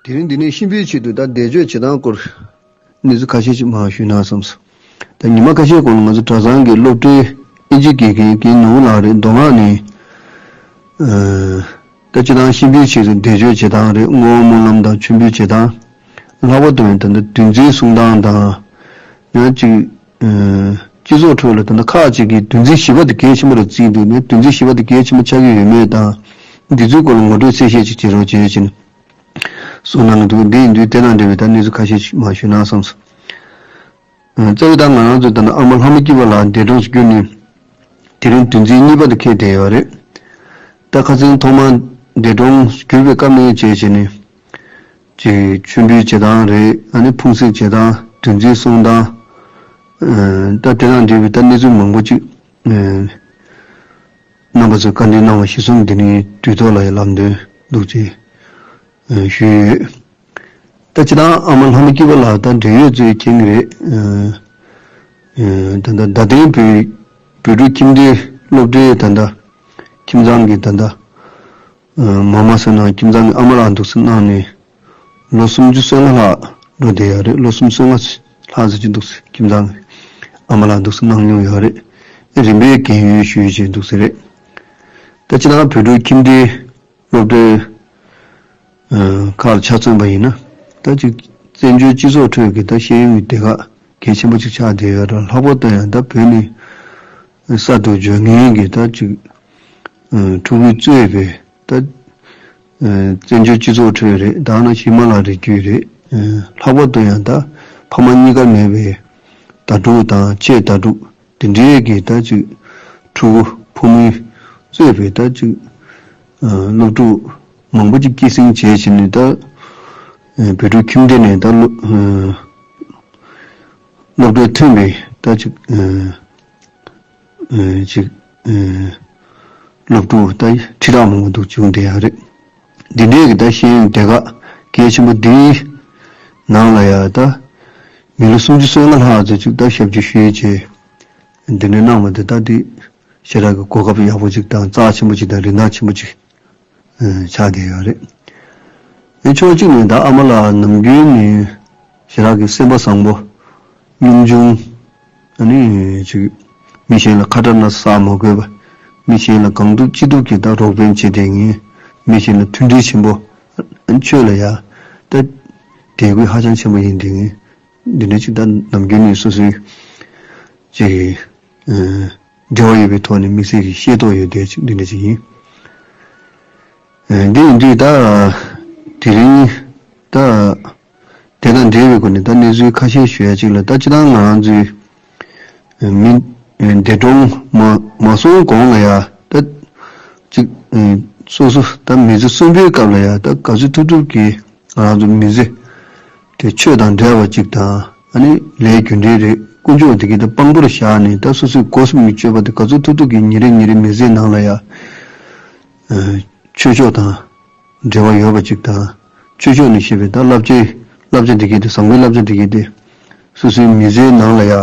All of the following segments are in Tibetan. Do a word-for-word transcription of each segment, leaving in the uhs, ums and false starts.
དེ་རིང་འདི་ནས་གཤིན་པོའི་ཆེད་དུ་ད་བཟླས་བརྗོད་བྱེད་སྟངས་སྐོར་གནས་ཚུལ་ཁ་ཤས་ཅིག་མར་ཞུས་ན་བསམས་སོང་། ད་ཉི་མ་ཁ་ཤས་གོང་ལ་ང་ཚོ་གྲྭ་ཚང་གི་སློབ་གྲྭའི་ཨིན་ཇི་དགེ་རྒན་རྒན་ནོར་བུ་ལགས་རེད། མདོ་སྔགས་ནས་ཨ་ད་སྤྱིར་བཏང་གཤིན་པོའི་ཆེད་དུ་བཟླས་བརྗོད་བྱེད་སྟངས་རེད། བསྔོ་བ་སྨོན་ལམ་དང་མཆོད་འབུལ་བྱེད་སྟངས། ལྷག་པར་དུ་ཡང་ད་ལྟ་བདུན་ཚིགས་གསུང་སྟངས་དང་། ཡང་ཅིག་ཨ་སྤྱི་ཚོགས་ཁྲོད་ལ་ད་ལྟ་ཁག་ཅིག་གིས་བདུན་ཚིགས་བཞི་པ་དེ་གལ་ཆེན་པོ་རེད་བརྩིས་འདུག་ནས། བདུན་ཚིགས་བཞི་པ་དེ་གལ་ཆེན་པོ་ཆགས་ཀྱི་ཡོད་མེད་དང་། འདི་ཚོའི་སྐོར་ལ་ངོ་སྤྲོད་གསལ་བཤད་ཅིག་བྱེད་རོགས་བྱེད་ཅེས་ནས། གསུངས་གནང་གི་འདུག་འདི་ཡིན་དུས་དེ་དང་འབྲེལ་བའི་ད་གནས་ཚུལ་ཁ་ཤས་ཤིག་མར་ཞུས་ན་བསམས་སོང་། ཨ་རྩ་བའི་ད་ང་རང་ཚོ་ད་ནི་ཨ་མ་ལྷ་མོ་སྐྱིད་པ་ལགས་འདས་གྲོངས་སུ་གྱུར་ནས་དེ་རིང་བདུན་ཚིགས་གཉིས་པ་དེ་འཁེལ་བསྡད་ཡོད་རེད། ད་ཁ་སང་ཐོག་མར་འདས་གྲོངས་སུ་གྱུར་པའི་སྐབས་ནས་བྱས་བྱས་ནས་ཅིག་མཆོད་འབུལ་བྱེད་སྟངས་རེད། ཨ་ནི་ཕུང་སེལ་བྱེད་སྟངས། བདུན་ཚིགས་གསུང་སྟངས། ཨ་ད་དེ་དང་འབྲེལ་བའི་ད་གནས་ཚུལ་མང་པོ་ཅིག་ཨ་རྣམ་པ་ཚོས་བཀའ་འདྲི་གནང་བ་གཞིར་བཟུང་འདི་ནས་དུས་ཐོག་ལ་ཡང་ལམ་སྟོན་འདུག་ཅེས་ཨ་ཞུས་ཡོད། ད་སྤྱིར་བཏང་ཨ་མ་ལྷ་མོ་སྐྱིད་པ་ལགས་ད་འབྲེལ་ཡོད་ཚོས་མཁྱེན་གྱི་རེད། ཨ་ཨ་ད་ལྟ་རྡ་སྟེང་བོད་བོད་ཕྲུག་ཁྱིམ་སྡེ་སློབ་གྲྭའི་ད་ལྟ་ཁྱིམ་ཚང་གི་ད་ལྟ་ཨ་མ་མ་ཟེར་ན་ཁྱིམ་ཚང་གི་ཨ་མ་ལགས་འདུག་སེ་གནང་ནས་ལོ་སུམ་ཅུ་སོ་ལྔ་ལྷག་འགྲོ་བསྡད་ཡོད་རེད། ལོ་སུམ་ཅུ་སོ་ལྔ་ལྷག་ཙམ་ཅིག་འདུག་སེ་ཁྱིམ་ཚང་གི་ཨ་མ་ལགས་འདུག་སེ་གནང་མྱོང་ཡོད་རེད། རིམ་པས་རྒན་ཡོལ་ཞུས་བྱས་འདུག་སེ་རེད། ད་སྤྱིར་བཏང་བོད་ཕྲུག་ཁྱིམ་སྡེའི་སློབ་གྲྭའི་ཨ་ཁག་ལ་ཆ་མཚོན་པ་ཡིན་ན། ད་ཅིག་བཙན་བྱོལ་སྤྱི་ཚོགས་ཁྲོད་ཀྱི་ད་ཤེས་ཡོན་གྱི་སྡེ་ཁག་གལ་ཆེན་པོ་ཅིག་ཆགས་བསྡད་ཡོད་རེད། ལྷག་པར་དུ་ཡང་ད་བོད་ནས་གསར་དུ་འབྱོར་མཁན་གྱི་ད་ཅིག་ཨ་ཕྲུ་གུས་གཙོས་པའི་ད་ཨ་བཙན་བྱོལ་སྤྱི་ཚོགས་ཁྲོད་རེད། ད་ནང་ཧི་མ་ལ་རི་རྒྱུད་རེད། ཨ་ལྷག་པར་དུ་ཡང་ད་ཕ་མ་གཉིས་ཀ་མེད་པའི་ཟླ་ཕྲུག་དང་ཆེས་ཟླ་ཕྲུག་དེ་འདྲའི་གི་ད་ཅིག་ཕྲུ་གུ་ཕོ་མོས་གཙོས་པའི་ད་ཅིག་ཨ་སློབ་ཕྲུག་མང་པོ་ཅིག་སྐྱེད་སྲིང་བྱས་བྱས་ནས་ད་ཨ་བོད་ཕྲུག་ཁྱིམ་སྡེ་ནས་ད་སློབ་ཨ་སློབ་གྲྭར་ཐོན་པའི་ད་ཅིག་ཨ་ཨ་ཅིག་ཨ་སློབ་ཕྲུག་ད་ཁྲི་ཕྲག་མང་པོ་འདུག་བྱུང་བསྡད་ཡོད་རེད། འདི་འདྲའི་གི་ད་ཤེས་ཡོན་སྡེ་ཁག་གལ་ཆེན་པོ་འདིའི་ནང་ལ་ཡ་ད་མི་ལོ་སུམ་ཅུ་སོ་ལྔ་ལྷག་ཙམ་ཅིག་ད་ཞབས་ཕྱི་ཞུས་བྱས་འདི་འདྲ་གནང་བ་འདི་ད་འདི་ཞེ་དྲག་གི་གོ་སྐབས་ཡག་པོ་ཅིག་དང་རྩ་ཆེན་པོ་ཅིག་དང་རིན་ཐང་ཆེན་པོ་ཅིག་ཨ་ཆགས་བསྡད་ཡོད་རེད། ཨ་ཕྱོགས་གཅིག་ནས་ད་ཨ་མ་ལགས་ནམ་རྒྱུན་ནས་ཞེ་དྲག་གི་སེམས་པ་བཟང་པོ། སྙོམས་ཆུང་། ཨ་ནི་ཅིག་མི་གཞན་ལ་ཁ་གྲག་ན་ཟ་མ་དགོས་པ། མི་གཞན་ལ་གང་ཐུབ་ཅི་ཐུབ་ཀྱིས་ད་རོགས་ཕན་བྱེད་བསྡད་མཁན། མི་གཞན་ལ་མཐུན་སྒྲིལ་ཆེན་པོ། ཨ་ནི་ཆོས་ལ་ཡ་ད་དད་གུས་ཧ་ཅང་ཆེན་པོ་ཡིན་བསྡད་མཁན། འདི་འདྲ་ཅིག་ད་ནམ་རྒྱུན་ནས་སོ་སོའི་ཅིག་ཨ་འབྲེལ་བ་ཡོད་པའི་ཐོག་ནས་དམིགས་བསལ་གྱི་ཤེས་རྟོགས་ཡོད་བསྡད་ཅིག་འདི་འདྲ་ཅིག་ཡིན། ཨ་འདི་ཡིན་དུས་ད་དེ་རིང་ད་དེ་དང་འབྲེལ་བའི་སྒོ་ནས་ད་གནས་ཚུལ་ཁ་ཤས་ཞུ་ཡ་ཅིག་ལ། ད་སྤྱིར་བཏང་ང་རང་ཚོའི་མི་འདས་གྲོངས་མ་མ་སོང་གོང་ལ་ཡ་ད་ཅིག་སོ་སོ་ད་མི་ཚེ་གསོན་པོའི་སྐབས་ལ་ཡ་ད་ག་ཚོད་ཐུབ་ཐུབ་ཀྱིས་ང་རང་ཚོ་མི་ཚེ་དེ་ཆོས་དང་འབྲེལ་བ་ཅིག་དང་། ཨ་ནི་ལས་རྒྱུ་འབྲས་རེད། དཀོན་མཆོག་དེ་གའི་ད་དཔང་པོར་བཞག་ནས་ད་སོ་སོའི་སྒོ་གསུམ་གྱི་སྤྱོད་པ་དེ་ག་ཚོད་ཐུབ་ཐུབ་ཀྱིས་ཉིན་རེ་ཉིན་རེ་མི་ཚེའི་ནང་ལ་ཡ་ཆོས་ཕྱོགས་དང་འབྲེལ་བ་ཡོད་པ་ཅིག་དང་། ཆོས་ཕྱོགས་ནས་བཤད་པའི་ད་བསླབ་བྱའི་བསླབ་བྱ་དེ་གའི་དེ་བཟང་པོའི་བསླབ་བྱ་དེ་གའི་དེ་སོ་སོའི་མི་ཚེའི་ནང་ལ་ཡ་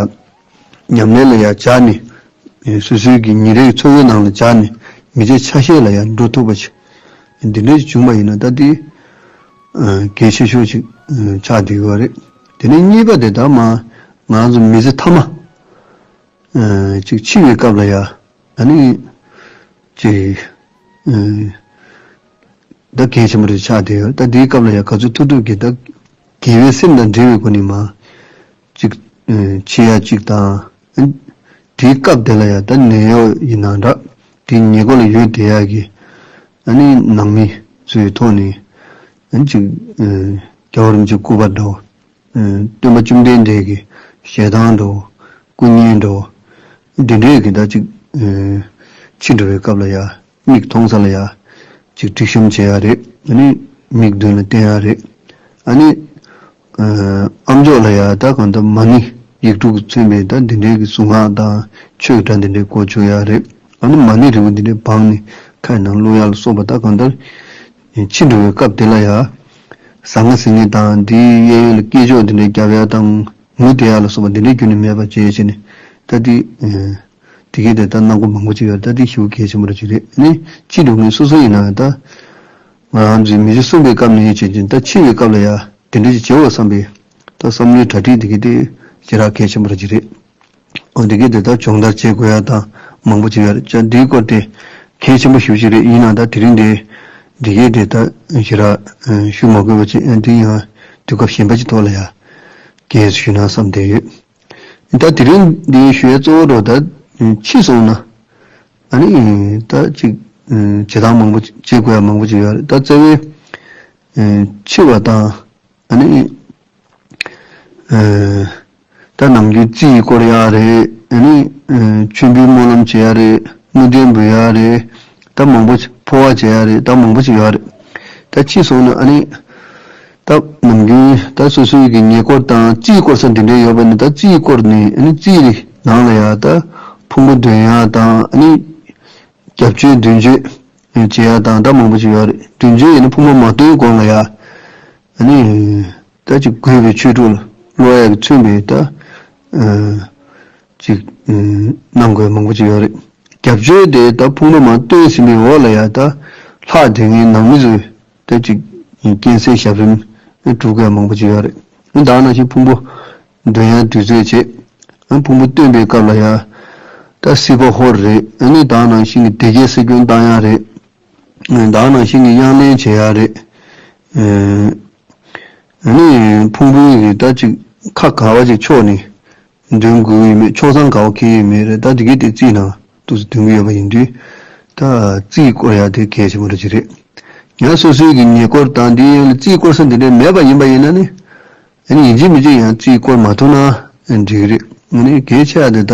ཉམས་ལེན་ལ་ཡ་སྦྱར་ནས། སོ་སོའི་གི་ཉིན་རེའི་འཚོ་བའི་ནང་ལ་སྦྱར་ནས་མི་ཚེ་ཆ་ཤས་ལ་ཡང་འགྲོ་ཐུབ་པ་ཞིག་འདི་འདྲ་ཞིག་བྱུང་བ་ཡིན་ན་ད་དེ་ཨ་གལ་ཆེ་ཤོས་ཤིག་ཨ་ཆགས་བསྡད་ཡོད་རེད། དེ་ནས་གཉིས་པ་དེ་ད་མ་ང་ཚོ་མི་ཚེ་མཐའ་མ་ཨ་ཅིག་འཆི་བའི་སྐབས་ལ་ཡ་ཨ་ནི་ཅིག་ཨ་ད་གལ་ཆེན་པོ་རེ་ཆགས་བསྡད་ཡོད། ད་འདིའི་སྐབས་ལ་ཡ་ག་ཚོད་ཐུབ་ཐུབ་ཀྱིས་ད་དགེ་བའི་སེམས་དང་འབྲེལ་བའི་སྒོ་ནས་མ། གཅིག་ཨ་འཆི་ཡ་གཅིག་དང་། ཨ་དེའི་སྐབས་དེ་ལ་ཡང་ད་ནད་གཡོག་ཡིན་ནའང་འདྲ། དེའི་ཉེ་འཁོར་ལ་ཡོད་བསྡད་ཡག་གི་ཨ་ནི་ནང་མི་ཚོའི་ཐོག་ནས་ཨ་གཅིག་ཨ་རྒྱལ་བ་རིན་པོ་ཆེའི་སྐུ་པར་འདྲ་བོ། ཨ་སྟོན་པ་བཅོམ་ལྡན་འདས་ཀྱི་ཞལ་ཐང་འདྲ་བོ། སྐུ་བརྙན་འདྲ་བོ། འདི་འདྲའི་གི་ད་གཅིག་ཨ་འཆི་འགྲོ་བའི་སྐབས་ལ་ཡ། མིག་མཐོང་ས་ལ་ཡ། ཅིག་སྒྲིག་གཤོམ་བྱེད་ཡ་རེད། ཨ་ནི་མིག་མདུན་ལ་བསྟན་ཡ་རེད། ཨ་ནི་ཨ་ཨམ་ཅོག་ལ་ཡ་ད་གང་ལྟར་མ་ཎི་ཡིག་དྲུག་གིས་མཚོན་པའི་ད་འདི་འདྲའི་གི་གཟུངས་སྔགས་དང་ཆོས་སྒྲ་འདི་འདྲའི་སྐོར་བཅུག་ཡ་རེད། ཨ་ནི་མ་ཎི་རིལ་བུ་འདི་འདྲའི་སྦངས་ནས་ཁ་ནང་བླུག་ཡ་ལ་སོགས་པ། ད་གང་ལྟར་འཆི་འགྲོ་བའི་སྐབས་དེ་ལ་ཡ་ཟ་ང་ཟ་ངེ་དང་འདིའི་གཡས་གཡོན་ལ་སྐེ་ཅོག་འདི་འདྲའི་རྒྱབ་ཡ་དང་ངུ་བསྡད་ཡ་ལ་སོགས་པ་འདི་འདྲའི་རྒྱུན་ནས་མེད་པ་བྱས་བྱས་ནས་ད་འདི་ཨ། དེ་གའི་དེ་ལྟར་སྣང་གོ་མང་པོ་ཅིག་ཡོད། ད་དེ་ཞེ་པོ་གལ་ཆེན་པོ་ར་ཅིག་རེད། ནི་སྤྱི་སྒྲུབ་མཁན་སོ་སོ་ཡིན་ན་ད་ ང་རང་ཚོའི་མི་ཚེ་གསུངས་པའི་སྐབས་ནས་བྱེད་ཀྱིན་ད་འཆི་བའི་སྐབས་ལ་ཡ་དེ་འདྲ་ཞིག་བྱེད་འོ་བསམ་པའི་ད་བསམ་བློའི་གྲ་སྒྲིག་དེ་གི་དེ་ཞེ་དྲག་གལ་ཆེན་པོ་རེད་ཅིག་རེད། འོ་དེ་གི་དེ་ད་སྦྱོང་བརྡར་བྱེད་དགོས་ཡ་ད་མང་པོ་ཅིག་ཡོད་རེད། ཅག་འདིའི་སྐོར་དེ་གལ་ཆེན་པོ་ཞེ་པོ་ཅིག་རེད། ཡིན་ནའང་ད་དེ་རིང་དེ་འདི་གའི་དེ་ད་ཞེ་དྲག་ཞུ་མ་དགོས་པ་ཅིག་འདི་ཡང་དུས་སྐབས་གཞན་པ་ཅིག་ཐོག་ལ་ཡ་རྒྱས་སུ་ཞུས་ན་བསམ་བསྡད་ཡོད། ད་དེ་རིང་འདི་ཞུ་ཡ་གཙོ་བོ་འགྲོ་ད་འཆི་སོང་ན་ཨ་ནི་ད་ཅིག་བྱེད་སྟངས་མང་པོ་བྱེད་དགོས་ཡ་མང་པོ་ཅིག་ཡོད་རེད། ད་རྩ་བའི་འཆི་བ་དང་ཨ་ནི། ཨ་ད་ནམ་རྒྱུན་རྩིས་སྐོར་ཡག་རེད། ཨ་ནི་ཨ་མཆོད་འབུལ་སྨོན་ལམ་བྱེད་ཡག་རེད། བསྔོ་རྟེན་འབུལ་ཡག་རེད། ད་མང་པོ་ཅིག་འཕོ་བ་བྱེད་ཡག་རེད། ད་མང་པོ་ཅིག་ཡོད་རེད། ད་འཆི་སོང་ན་ཨ་ནི་ད་ནམ་རྒྱུན་ད་སོ་སོའི་གི་ཉེ་འཁོར་དང་རྩིས་སྐོར་ས་འདི་འདྲའི་ཡོད་པ་ནི་ད་རྩིས་སྐོར་ནི་ཨ་ནི་རྩིས་རི་ནང་ལ་ཡག་ད་ཕུང་པོ་འདོན་ཡག་དང་ཨ་ནི་རྒྱབ་གཅོད་མདུན་གཅོད་བྱེད་ཡག་དང་ད་མང་པོ་ཅིག་ཡོད་རེད། མདུན་གཅོད་ཡིན་ན་ཕུང་པོ་མ་བཏོན་གོང་ལ་ཡག་ཨ་ནི། ད་ཅིག་གུས་པའི་ཆོས་དྲུག་ལ་བསླབ་ཡག་གི་མཚོན་པའི་ད། ཨ་ཅིག་ཨ་གནང་དགོས་མང་པོ་ཅིག་ཡོད་རེད། རྒྱབ་ཆོས་དེ་ད་ཕུང་པོ་མར་བཏོན་ཟིན་པའི་འོག་ལ་ཡ་ད་ལྷག་དེ་ངའི་ནང་མི་ཚོས་ད་ཅིག་རྐྱེན་སེལ་ཞབས་རིམ་སྒྲུབ་དགོས་མང་པོ་ཅིག་ཡོད་རེད། ད་ནང་བཞིན་ཕུང་པོ་འདོན་ཡག་དུས་ཚོད་བྱེད། ཨ་ཕུང་པོ་བཏོན་པའི་སྐབས་ལ་ཡ་ད་སྲིད་པ་ཧོར་རེད། ཨ་ནི་ད་ནང་བཞིན་གྱི་སྡེ་བརྒྱད་སྲིད་སྐྱོང་བཏང་ཡག་རེད། ད་ནང་བཞིན་གྱི་དབྱངས་ལེན་བྱེད་ཡག་རེད། ཨ་ནི་ཕུང་པོའི་གི་ད་ཅིག་ཁ་ག་བ་ཅིག་ཕྱོགས་ནས་འདོན་དགོས་ཡོད་མེད། ཕྱོགས་མཚམས་ག་བ་འཁེལ་ཡོད་མེད་རེད། ད་འདི་གའི་དེ་རྩིས་ནང་དུ་འདོན་གྱི་ཡོད་པ་ཡིན་དུས་ད་རྩིས་སྐོར་ཡག་དེ་གལ་ཆེན་པོ་རེད་ཅིག་རེད། ཡང་སོ་སོའི་གི་ཉེ་འཁོར་དང་འདི་ཡང་རྩིས་སྐོར་ས་འདི་འདྲ་མེད་པ་ཡིན་པ་ཡིན་ན་ནི་ཨ་ནི་ཡིན་གཅིག་མིན་གཅིག་ཡང་རྩིས་སྐོར་མ་ཐུབ་ན་འགྲིག་གི་རེད། ཨ་ནི་གལ་ཆེ་བ་དེ་ད་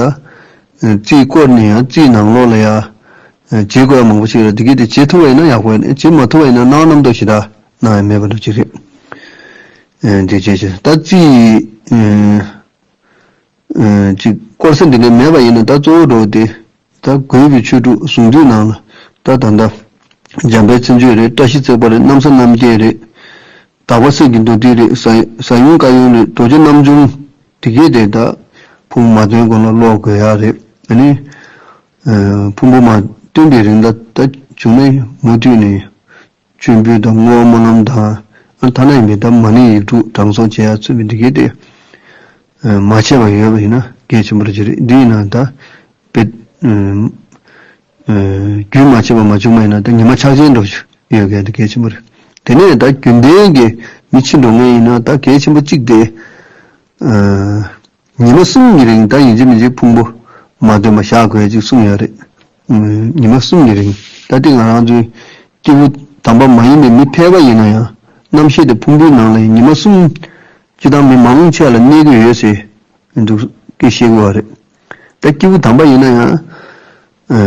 རྩིས་སྐོར་ནས་ཡང་རྩིས་ནང་ལོགས་ལ་ཡང་བྱེད་དགོས་ཡ་མང་པོ་ཞིག་རེད། འདི་གའི་དེ་བྱེད་ཐུབ་པ་ཡིན་ན་ཡག་པོ་ཡིན། བྱེད་མ་ཐུབ་པ་ཡིན་ན་གནང་རྣམ་རྟོག་ཞེ་དྲག་གནང་ཡ་མེད་པ་འདྲ་ཅིག་རེད། ཨ་འདི་བྱས་ཅིག་ད་རྩིས་ཨ་ཅིག་སྐོར་ས་འདི་འདྲ་མེད་པ་ཡིན་ན་ད་གཙོ་བོ་འགྲོ་དེ་ད་གུས་པའི་ཆོས་དྲུག་གཟུངས་འདུས་ནང་ལ་ད་ད་ལྟ་འཇམ་དཔལ་མཚན་བརྗོད་རེད། བཀྲ་ཤིས་བརྩེགས་པ་རེད། གནམ་ས་རྣམ་རྒྱལ་རེད། དག་པ་གསེར་གྱི་མདོར་བསྡུས་རེད། གཟའ་གཟའ་ཡུམ་བཀའ་ཡོན་རེད། རྡོ་རྗེ་རྣམ་འཇོམས་དེ་གས་དེ་ད་ཕུང་མ་བཏོན་གོང་ལ་ཀློག་དགོས་ཡག་རེད། ཨ་ནི་ཨ་ཕུང་པོ་མ་བཏོན་པའི་རིང་ད་ད་བྱུང་ན་མུ་མཐུད་ནས་མཆོད་འབུལ་དང་བསྔོ་བ་སྨོན་ལམ་དང་ཨ་ཐ་ན་ཡིན་པའི་ད་མ་ཎི་ཡིག་དྲུག་དྲང་སྲོང་བྱེད་ཡག་ཚུད་པའི་དེ་གས་དེ་ཨ་མ་བྱས་པ་ཡོད་པ་ཡིན་ན་གལ་ཆེན་པོ་རེད་ཅིག་རེད། འདི་ཡིན་ན་ད་དཔེ་ཨ་ཨ་རྒྱུན་མ་ཆད་པ་མ་བྱུང་བ་ཡིན་ན་ད་ཉི་མ་ཆག་ཆེན་འགྲོ་ཞིག་ཡོད་མཁན་དེ་གལ་ཆེན་པོ་རེད། དེ་ནས་ད་རྒྱུན་ལྡན་གྱི་མི་འཆི་འགྲོ་མཁན་ཡིན་ན་ད་གལ་ཆེན་པོ་གཅིག་དེ་ཨ་ཉི་མ་གསུམ་གྱི་རིང་ད་ཡིན་གཅིག་མིན་གཅིག་ཕུང་པོ་མ་བཏོན་པ་བཞག་དགོས་ཅིག་གསུངས་ཡོད་རེད། ཨ་ཉི་མ་གསུམ་གྱི་རིང་ད་དེ་ང་རང་ཚོའི་སྐྱེས་བུ་དམ་པ་མ་ཡིན་པའི་མི་ཕལ་པ་ཡིན་ན་ཡང་རྣམ་ཤེས་དེ་ཕུང་པོའི་ནང་ལ་ཉི་མ་གསུམ་སྤྱིར་བཏང་མི་མང་ཆེ་ལ་གནས་ཀྱི་ཡོད་ཟེར་འདུག་སྐད་བཤད་ཀྱི་ཡོད་རེད། ད་སྐྱེས་བུ་དམ་པ་ཡིན་ན་ཡང་ཨ་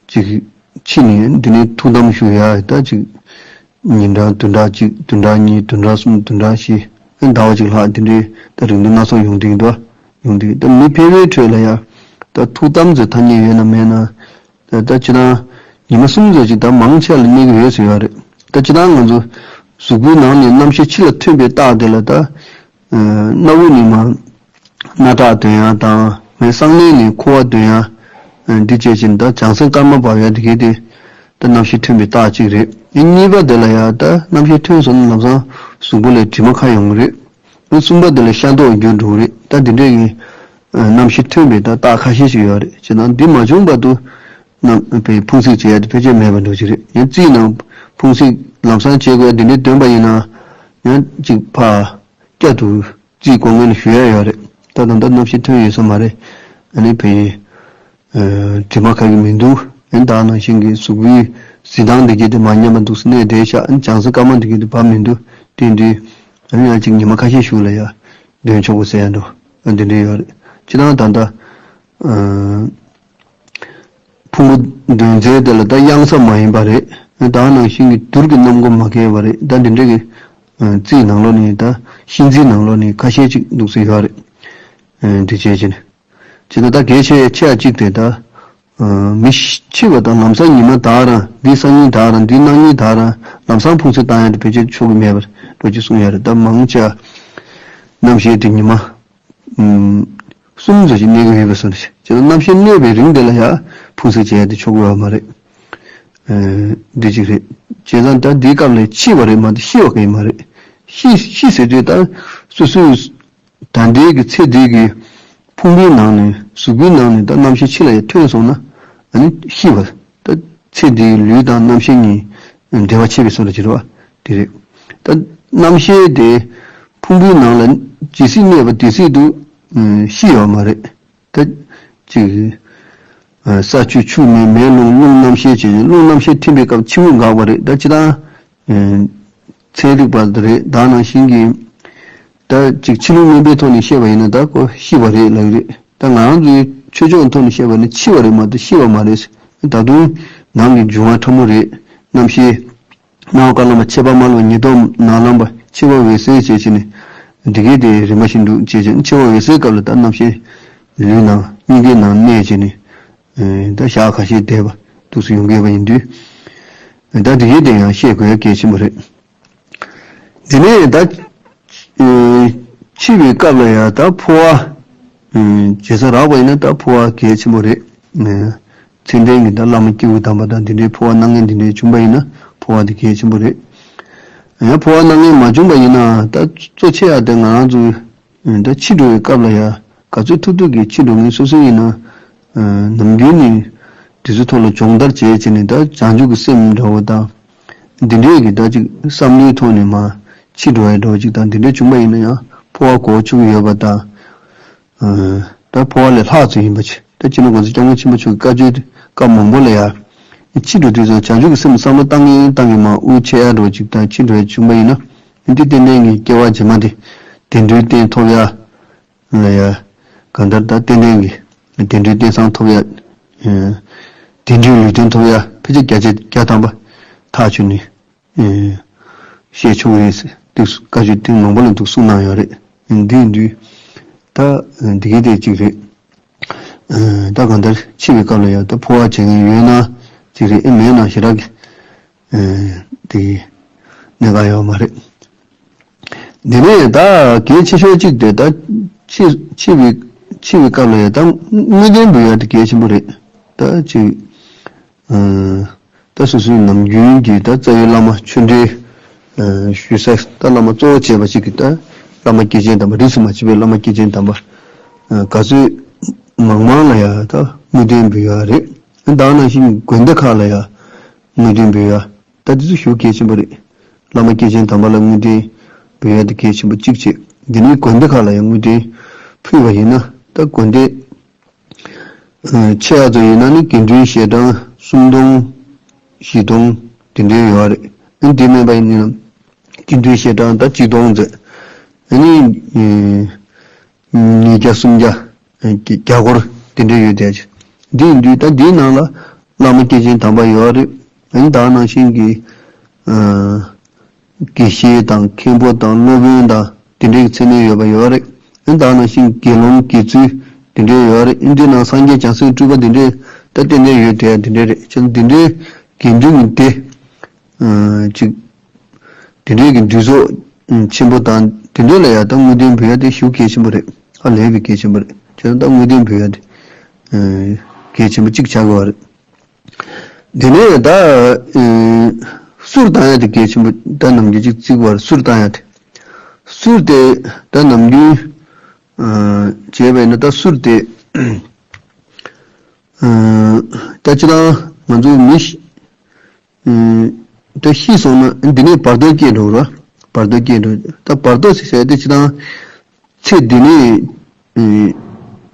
ཅིག་ཕྱི་ནས་འདི་ནས་ཐུགས་དམ་བཞུགས་ཡ་ད་ཅིག་ཉིན་གྲངས་བདུན་ཕྲག་གཅིག་བདུན་ཕྲག་གཉིས་བདུན་ཕྲག་གསུམ་བདུན་ཕྲག་བཞི་ཟླ་བ་གཅིག་ལྷག་འདི་འདྲའི་ད་རིང་དུ་སྣ་ཚོགས་ཡོང་གི་འདུག་ཡོང་གི་འདུག་ད་མི་ཕལ་པའི་ཁྲོད་ལ་ཡ་ད་ཐུགས་དམ་ཚོའི་ཐ་སྙད་ཡོད་ན་མེད་ན་ད་ད་སྤྱིར་བཏང་ཉི་མ་གསུམ་ཙམ་ཅིག་ད་མང་ཆེ་ལ་གནས་ཀྱི་ཡོད་ཟེར་ཡོད་རེད། ད་སྤྱིར་བཏང་ང་ཚོ་གཟུགས་པོའི་ནང་ནས་རྣམ་ཤེས་ཕྱི་ལ་ཐོན་པའི་རྟགས་དེ་ལ་ད་ཨ་སྣ་བུག་ནས་མར་སྣ་ཁྲག་འདོན་ཡ་དང་ངའི་གསང་གནས་ནས་ཁུ་བ་འདོན་ཡ་ཨ་འདི་བྱས་ཕྱིན་ད་བྱང་སེམས་དཀར་དམར་འབབ་ཡ་འདི་གས་དེ་ད་རྣམ་ཤེས་ཐོན་པའི་རྟགས་གཅིག་རེད། ཨ་གཉིས་པ་དེ་ལ་ཡ་ད་རྣམ་ཤེས་ཐོན་སོང་ན་ལམ་སང་གཟུགས་པོ་ལ་དྲི་མ་ཁ་ཡོང་གི་རེད། ཨ་གསུམ་པ་དེ་ལ་ཤ་མདོག་འགྱུར་འགྲོ་གི་རེད། ད་འདི་འདྲས་ཀྱི་ཨ་རྣམ་ཤེས་ཐོན་པའི་ད་རྟགས་ཁ་ཤས་ཤིག་ཡོད་རེད། བྱས་ན་འདི་མ་བྱུང་བར་དུ་རྣམ་པའི་ཕུང་སྲེག་བྱེད་ཡ་དེ་ཕལ་ཆེར་མེད་པ་འགྲོ་གི་རེད། ཡང་རྩིས་ནང་ཕུང་སྲེག་ལམ་སང་བྱེད་དགོས་ཡ་འདི་འདྲས་འདོན་པ་ཡིན་ན་ཡང་གཅིག་ཕར་བསྐྱར་དུ་རྩིས་སྐོར་ངོས་ནས་ཞུ་ཡ་ཡོད་རེད། ད་ད་ལྟ་རྣམ་ཤེས་ཐོན་ཡོད་ས་མ་རེད། ཨ་ནི་བས་ཨ་དྲི་མ་ཁ་གི་མི་འདུག་ཨ་ནི་ད་ནང་བཞིན་གྱི་གཟུགས་པོའི་གཟི་མདངས་འདི་གས་དེ་མ་ཉམས་པ་འདུག་སེ་གནས་བསྡད་ཤག་ཨ་ནི་བྱང་སེམས་དཀར་དམར་འདི་གས་དེ་བབས་མི་འདུག་དེ་འདི་ཨ་ནི་ཡང་གཅིག་ཉི་མ་ཁ་ཤས་ཤིག་ལ་ཡ་འདོན་ཆོག་གི་ཟེར་ཡ་འདུག་ཨ་འདི་འདྲ་ཡོད་རེད། སྤྱིར་བཏང་ད་ལྟ་ཨ། ཕུང་པོ་འདོན་རྩལ་དེ་ལ་ད་གཡང་ས་མ་ཡིན་པ་རེད། ད་ནང་བཞིན་གྱི་དུར་གྱི་སྣམ་སྒོ་མ་འཁེལ་བ་རེད། ད་འདི་འདྲ་གི་ཨ་རྩིས་ནང་ལོགས་ནས་ད་གཤིན་རྩིས་ནང་ལོགས་ནས་ཁ་ཤས་ཅིག་འདུག་སེ་ཡོད་རེད། ཨ་འདི་བྱས་བྱས་ནས་བྱས་ན་ད་གལ་ཆེ་ཆེ་བ་གཅིག་དེ་ད་ཨ་མི་འཆི་བ་དང་ལམ་སང་ཉི་མ་དག་རང་འདི་སང་ཉིན་དག་རང་འདི་གནངས་ཉིན་དག་རང་ལམ་སང་ཕུང་སྲེག་བཏང་ཡ་དེ་ཕལ་ཆེར་ཆོག་གི་མེད་པར་འགྲོ་ཅིག་གསུངས་ཡ་རེད། ད་མང་ཆེ་བ་རྣམ་ཤེས་དེ་ཉི་མ་ཨུམ། གསུམ་ཙམ་ཞིག་གནས་ཀྱི་ཡོད་པའི་བཟོ་འདྲ་ཞིག་བྱས་ན་རྣམ་ཤེས་གནས་པའི་རིང་དེ་ལ་ཡང་ཕུང་སྲེག་བྱེད་ཡ་དེ་ཆོག་གི་ཡོད་མ་རེད། འདི་གཅིག་རེད། བྱས་ཙང་ད་འདིའི་སྐབས་ལ་འཆི་བ་རེད་མ་གཏོགས་ཤི་བ་གང་ཡང་མ་རེད། ཤི་ཤི་ཟེར་དུས་ད་སོ་སོའི་ད་ལྟའི་གི་ཚེ་འདི་གི་ཕུང་པོའི་ནང་ནས་གཟུགས་པོའི་ནང་ནས་ད་རྣམ་ཤེས་ཕྱི་ལ་ཡར་ཐོན་སོང་ན་ཨ་ནི་ཤི་བ། ད་ཚེ་འདིའི་ལུས་དང་རྣམ་ཤེས་གཉིས་འབྲེལ་བ་ཆད་པའི་བཟོ་འདྲ་ཅིག་རེད་བ། དེ་རེད། ད་རྣམ་ཤེས་དེ་ཕུང་པོའི་ནང་ལ་ཇི་སྲིད་གནས་པ་དེ་སྲིད་དུ་ཤི་ཡོད་མ་རེད། ད་ཅིག་ས་ཆུ་ཆུ་མེ་མེ་རླུང་རླུང་རྣམ་ཤེས་བྱས་རླུང་རྣམ་ཤེས་ཐིམ་པའི་སྐབས་འཆི་བ་འགག་པ་རེད། ད་ཅི་ལྟར་ཚན་རིག་པ་རེད་ད་ནང་བཞིན་གྱི་ད་ཅིག་ཕྱི་ལུགས་མངོན་པའི་ཐོག་ནས་བཤད་པ་ཡིན་ན་ད་ཁོ་ཤི་བ་རེད་ལབ་ཀྱི་རེད། ད་ང་རང་ཚོའི་ཆོས་ཕྱོགས་ཐོག་ནས་བཤད་པ་ནི་འཆི་བ་རེད་མ་གཏོགས་ཤི་བ་མ་རེད། ད་དུང་ནང་གི་འབྱུང་བ་ཕྲ་མོ་རེད། རྣམ་ཤེས། སྣང་བ་ཀ་ལ་མ་ཆད་པ་མ་ལ་མ་ཉིས་སྟོང་ནང་ལམ་པ་འཆི་བ་འོད་གསལ་བྱས་བྱས་ནས་འདི་གའི་དེ་རིམ་པ་བཞིན་དུ་བྱས་བྱས་འཆི་བ་འོད་གསལ་སྐབས་ལ་ད་རྣམ་ཤེས་ལུས་ནང་སྙིང་གའི་ནང་གནས་བྱས་ནས་ད་ཞག་ཁ་ཤས་འདས་པ་འདུག་སེ་ཡོང་གི་ཡོད་པ་ཡིན་དུས་ད་འདི་གའི་དེ་ཡང་ཤེས་དགོས་ཡ་གལ་ཆེན་པོ་རེད། དེ་ནས་ད་འཆི་བའི་སྐབས་ལ་ཡང་ད་འཕོ་བ་བྱེད་ས་རག་པ་ཡིན་ན་ད་འཕོ་བ་གལ་ཆེན་པོ་རེད། མཚན་ལྡན་གྱི་ད་བླ་མ་སྐྱེས་བུ་དམ་པ་དང་དེ་འདྲའི་འཕོ་བ་གནང་མཁན་དེ་འདྲའི་བྱུང་པ་ཡིན་ན་འཕོ་བ་དེ་གལ་ཆེན་པོ་རེད། ཡང་འཕོ་བ་གནང་མཁན་མ་བྱུང་པ་ཡིན་ན་ད་གཙོ་ཆེ་ཡ་དེ་ང་རང་ཚོའི་ད་འཆི་འགྲོ་བའི་སྐབས་ལ་ཡ་ག་ཚོད་ཐུབ་ཐུབ་ཀྱིས་འཆི་འགྲོ་མཁན་སོ་སོ་ཡིན་ན་ནམ་རྒྱུན་ནས་དེ་ཚོའི་ཐོག་ལ་སྦྱོང་བརྡར་བྱས་བྱས་ནས་ད་བྱང་ཆུབ་ཀྱི་སེམས་འདྲ་བོ་དང་། འདི་འདྲའི་གི་ད་ཅིག་བསམ་བློའི་ཐོག་ནས་མ་འཆི་འགྲོ་ཡ་འདྲ་བོ་ཅིག་དང་འདི་འདྲ་བྱུང་པ་ཡིན་ན་ཡང་འཕོ་བ་གོ་ཆོད་ཀྱི་ཡོད་པ་དང་། ད་འཕོ་བ་ལས་ལྷག་ཙམ་ཡིན་པ་ཅིག་ད་སྤྱི་ནོར་༸གོང་ས་༸སྐྱབས་མགོན་ཆེན་པོ་མཆོག་གི་བཀའ་ཆོས་སྐབས་མང་པོ་ལ་ཡང་འཆི་འགྲོ་དུས་ཙམ་བྱང་ཆུབ་ཀྱི་སེམས་བསམ་བློ་བཏང་གིན་བཏང་གིན་མ་དབུགས་ཆད་ཡ་འདྲ་བོ་ཅིག་དང་འཆི་འགྲོ་ཡ་བྱུང་པ་ཡིན་ན་འདི་ཏན་ཏན་གྱི་སྐྱེ་བ་རྗེས་མ་དེ་བདེ་འགྲོའི་རྟེན་ཐོབ་ཡ། ལ་ཡ། གང་ལྟར་ད་ཏན་ཏན་གྱི་བདེ་འགྲོའི་རྟེན་བཟང་ཐོབ་ཡ། བདེ་འགྲོའི་ལུས་རྟེན་ཐོབ་ཡ་ཕལ་ཆེར་བརྒྱ་ཆ་བརྒྱ་ཐམ་པ་ཐག་ཆོད་ནས་བཤད་ཆོག་གི་རེད་ཟེར་ཏེ་བཀའ་ཆོས་ཐེངས་མང་པོ་ལ་འདུག་གསུངས་གནང་ཡོད་རེད། འདི་ཡིན་དུས་ད་འདི་གའི་དེ་གཅིག་རེད། ད་གང་ལྟར་འཆི་བའི་སྐབས་ལ་ཡ་ད་འཕོ་བ་བྱེད་མཁན་ཡོད་ན་གཅིག་རེད། ཨེ་མེད་ན་ཞེ་དྲག་གི་དེ་གནད་འགག་ཡོད་མ་རེད། འདི་ནས་ད་གལ་ཆེ་ཤོས་གཅིག་དེ་ད་འཆི་འཆི་བའི་འཆི་བའི་སྐབས་ལ་ཡང་ད་དངོས་བསྟན་འབུལ་ཡ་དེ་གལ་ཆེན་པོ་རེད། ད་ཅིག་ད་སོ་སོའི་ནམ་རྒྱུན་གྱི་ད་རྩ་བའི་བླ་མ་ཆོས་འབྲེལ་ཞུ་ས་ད་བླ་མ་གཙོ་བོ་བྱས་པ་ཅིག་གི་ད་བླ་མ་སྐྱེས་ཆེན་དམ་པ་རིས་སུ་མ་ཆད་པའི་བླ་མ་སྐྱེས་ཆེན་དམ་པ་ག་ཚོད་མང་མང་ལ་ཡ་ད་དངོས་བསྟན་འབུལ་ཡ་རེད། ད་ནང་བཞིན་དགོན་སྡེ་ཁག་ལ་ཡ་དངོས་བསྟན་འབུལ་ཡ། ད་དེ་ཚོ་ཞུ་གལ་ཆེན་པོ་རེད། བླ་མ་སྐྱེས་ཆེན་དམ་པ་ལ་དངོས་བསྟན་འབུལ་ཡ་དེ་གལ་ཆེན་པོ་གཅིག་བྱེད། འདི་ནས་དགོན་སྡེ་ཁག་ལ་ཡང་དངོས་བསྟན་ཕུལ་བ་ཡིན་ན་ད་དགོན་སྡེ་ཆེ་ཡ་ཚོ་ཡིན་ན་ནི་དགེ་འདུན་ཞལ་གྲངས་སུམ་སྟོང་བཞི་སྟོང་དེ་འདྲའི་ཡོད་རེད། ཨ་ནི་དེ་མིན་པ་ཡིན་ན་དགེ་འདུན་ཞལ་གྲངས་ད་གཅིག་སྟོང་ཙམ། ཨ་ནི། ཉིས་བརྒྱ་སུམ་བརྒྱ། རྒྱ་སྒོར་དེ་འདྲ་ཡོད་དེ། འདི་ཡིན་དུས་ད་འདིའི་ནང་ལ་བླ་མ་སྐྱེས་ཆེན་དམ་པ་ཡོད་རེད། ཨ་ནི་ད་ནང་བཞིན་གྱི་དགེ་བཤེས་དང་མཁན་པོ་དང་སློབ་དཔོན་དང་དེ་འདྲའི་མཚན་གནས་ཡོད་པ་ཡོད་རེད། ཨ་ནི་ད་ནང་བཞིན་དགེ་སློང་དགེ་ཚུལ་དེ་འདྲ་ཡོད་རེད། ཨ་ནི་འདི་ནང་སངས་རྒྱས་བྱང་སེམས་སྤྲུལ་པ་དེ་འདྲ་ད་ཏན་ཏན་ཡོད་དེ་དེ་འདྲ་རེད། ཅེས་འདི་འདྲའི་དགེ་འདུན་གྱི་སྡེ། ཅིག་དེ་འདྲའི་གི་འདུས་ཚོགས་ཆེན་པོ་དང་དེ་འདྲ་ལ་ཡང་ད་དངོས་བསྟན་འབུལ་ཡ་དེ་ཞེ་གལ་ཆེན་པོ་རེད། ཧ་ལས་པའི་གལ་ཆེན་པོ་རེད། བྱས་ན་ད་དངོས་བསྟན་འབུལ་ཡ་དེ་གལ་ཆེན་པོ་གཅིག་ཆགས་དགོས་པ་རེད། དེ་ནས་ད་གསུར་བཏང་ཡ་དེ་གལ་ཆེན་པོ་ད་ནམ་རྒྱུན་གཅིག་བརྩི་དགོས་པ་རེད། གསུར་བཏང་ཡ་དེ། གསུར་དེ་ད་ནམ་རྒྱུན་བྱས་པས་ན་ད་གསུར་དེ་ད་སྤྱིར་བཏང་ང་ཚོ་མི་ད་ཤི་སོང་ན་འདི་ནས་བར་དོ་སྐྱེས་འགྲོ་ར། བར་དོ་སྐྱེས་འགྲོ། ད་བར་དོ་ཟེར་ཡ་དེ་སྤྱིར་བཏང་ཚེ་འདི་ནས་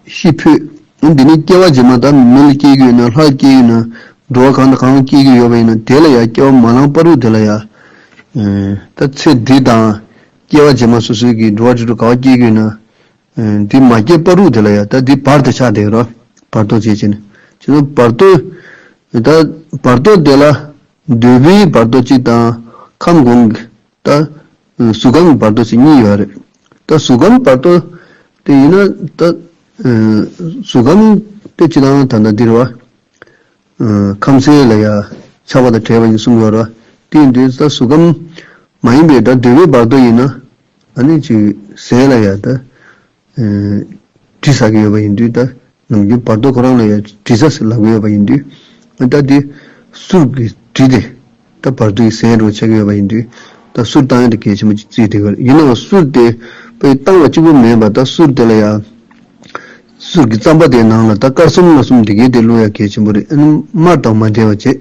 ཤི་འཕོས། འདི་ནས་སྐྱེ་བ་རྗེས་མ་ད་མི་ལ་སྐྱེ་གི་ཡོད་ན་ལྷ་ལ་སྐྱེ་གི་ཡོད་ན་འགྲོ་བ་གང་དང་གང་སྐྱེ་གི་ཡོད་པ་ཡིན་ན་དེ་ལ་ཡང་སྐྱེ་བ་མ་བླངས་བར་དུ་དེ་ལ་ཡང་ད་ཚེ་འདི་དང་སྐྱེ་བ་རྗེས་མ་སོ་སོའི་གི་འགྲོ་བ་རིགས་དྲུག་ག་བ་སྐྱེ་གི་ཡོད་ན། འདི་མ་སྐྱེས་བར་དུ་དེ་ལ་ཡང་ད་འདི་བར་དུ་ཆགས་བསྡད་ཡོད་ར། བར་དོ་བྱས་བྱས་ནས་བྱས་ན་བར་དོ། ད་བར་དོ་དེ་ལ་འདོད་པའི་བར་དོ་གཅིག་དང་ཁམས་གོང་གི་ད་གཟུགས་ཁམས་ཀྱི་བར་དོ་ཟེར་གཉིས་ཡོད་རེད། ད་གཟུགས་ཁམས་བར་དོ་དེ་ཡིན་ན་ད་གཟུགས་ཁམས་དེ་སྤྱིར་བཏང་ད་ལྟ་འདིར་བ། ཁམས་གསལ་ལ་ཡང་ཆགས་པ་དང་བྲལ་བ་ཡིན་གསུངས་ཡོད་རེད། དེ་ཡིན་དུས་ད་གཟུགས་ཁམས་མ་ཡིན་པའི་ད་འདོད་པའི་བར་དོ་ཡིན་ན་ཨ་ནི་ཅིག་ཟས་ལ་ཡང་ད་དྲི་ཟ་གི་ཡོད་པ་ཡིན་དུས་ད་ནམ་རྒྱུན་བར་དོ་ཁོ་རང་ལ་ཡང་དྲི་ཟ་ཟེར་ལབ་ཀྱི་ཡོད་པ་ཡིན་དུས་ད་དེ་གསུར་གྱི་ བྲིས་ཏེ། ད་བར་དོའི་ཟས་འདྲ་བོ་ཆགས་ཀྱི་ཡོད་པ་ཡིན་དུས། ད་གསུར་བཏང་ཡ་དེ་གལ་ཆེན་པོ་ཅིག་བརྩིས་བསྡད་ཡོད་རེད། ཡིན་ནའང་གསུར་དེ་དཔེ་བཏང་བ་གཅིག་པུ་མིན་པར། ད་གསུར་དེ་ལ་ཡ། གསུར་གྱི་རྩམ་པ་དེའི་ནང་ལ་ད་དཀར་གསུམ་ལ་གསུམ་དེ་གའི་དེ་བླུག་ཡ་གལ་ཆེན་པོ་རེད། ཨ་ནི་མར་དང་མ་འདྲེས་པ་བྱས།